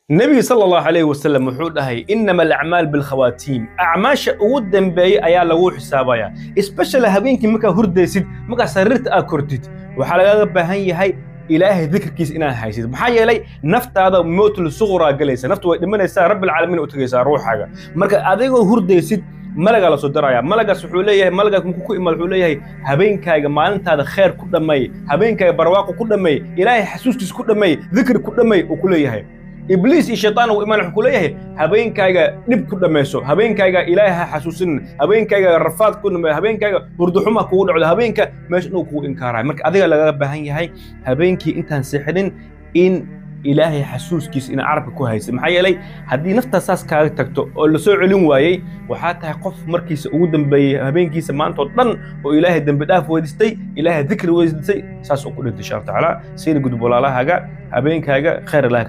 Nebiga sala Allahu calayhi wasalam wuxuu dhahay: "Innama alacmaal bilkhawaatiim." Acmaasha ugu dambeeyey ayaa lagu xisaabayaa, especially habeenkii markaa hurdaysid, markaa sariirta aad kortid, waxaa lagaga baahan yahay Ilaahay dikirkiisa inaad haysid. Maxaa yeelay, naftaada mowtul suqraa galaysa, naftu way dhimanaysaa, Rabbilcaalamiin u tagaysaa ruuxaaga. Marka adigoo hurdaysid malagaa la soo daraya. Malagaas wuxuu leeyahay, malagaas markuu ku imaado wuxuu leeyahay: "Habeenkaaga, maalintaada kheer ku dhammeey, habeenkaaga barwaaqo ku dhammeey, Ilaahay xasuuskiisa ku dhammeey, dikri ku dhammeey," uu ku leeyahay. Ibliis iyo shaytaan uu imaan, wuxuu ku leeyahay: "Habeenkaaga dhib ku dhammayso, habeenkaaga Ilaahay ha xasuusinin, habeenkaaga rafaad ku dhammeey, habeenkaaga hurduxuma kugu dhacdo, habeenka meesha inuu kugu inkaarayo." Marka adiga lagaga baahan yahay habeenkii intaan seexinin in Ilaahay xasuuskiisa ina carabka ku haysa. Maxaa yeelay, haddii naftaas saas kaaga tagto oo la soo celin waayey, waxaa tahay qof markiisa ugu dambeeyey habeenkiisa maanta oo dhan oo Ilaahay dembi dhaaf weydiistay, Ilaahay dikri weydiistay, saas uu ku dhintay, insha Allah tacaala. Siina gudub walaalahaaga, habeenkaaga khayr Allah.